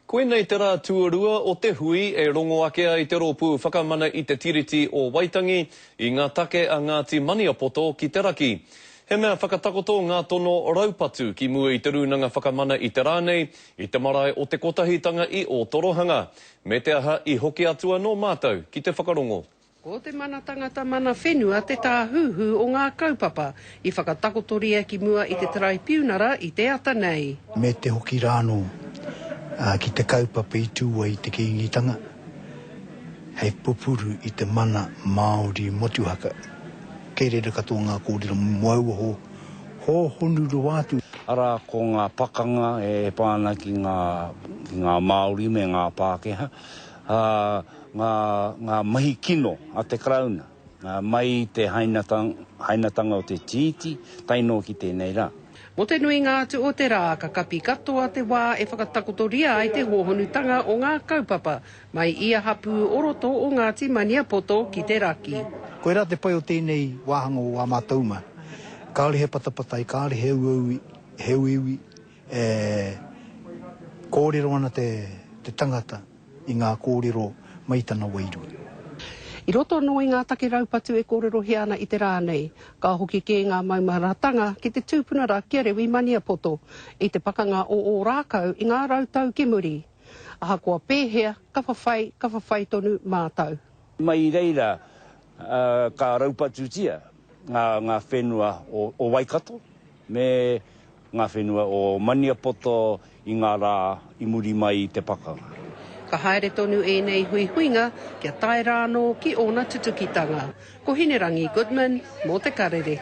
Koinei te rā tuarua o te hui e rongo ake ai te Rōpū Whakamana i te Tiriti o Waitangi i ngā take a Ngāti Maniapoto ki te raki. He mea whakatakoto ngā tono raupatu ki mua i te Rūnanga Whakamana i te rā nei, i te marae o Te Kotahitanga i Ōtorohanga. Me te aha i hoki atu anō mātou ki te whakarongo. Ko te mana tangata mana whenua te tāhuhu o ngā kaupapa i whakatakotoria ki mua i te Taraipiunara i te ata nei. Me te hoki rānō ki te kaupapa i tū ai te Kīngitanga hei pupuru i te mana Māori motuhaka. Kei reira katoa ngā kōrero mō aua hōhonu rawa atu. Arā, ko ngā pakanga e pā ana ki ngā Māori me ngā Pākehā, ā, ngā, ngā mahi kino a te Karauna, mai i te hainatanga o te Tiriti tae noa ki tēnei rā. Mō te nuinga atu o te rā, ka kapi katoa te wā e whakatakotoria ai te hōhonutanga o ngā kaupapa mai i a hapū o roto o Ngāti Maniapoto ki te raki. Koirā te pai o tēnei wāhanga o ā mātou uma. Kāore he patapatai, kāore he uaui, he uiui, e kōrero ana te tangata i ngā kōrero mai tana wairua. I roto anō i ngā take raupatu e kōrerohia ana i te rā nei, ka hoki kē ngā maumaharatanga ki te tūpuna rā ki a Rewi Maniapoto i te pakanga o Ōrākau i ngā rautau ki muri. Ahakoa pēhea, ka whawhai, ka whawhai tonu mātou. Mai i reira ka raupatutia ngā whenua o Waikato me ngā whenua o Maniapoto i ngā rā i muri mai i te pakanga. Ka haere tonu ēnei huihuinga kia tae rā anō ki ōna tutukitanga. Ko Hinerangi Goodman mō Te Karere.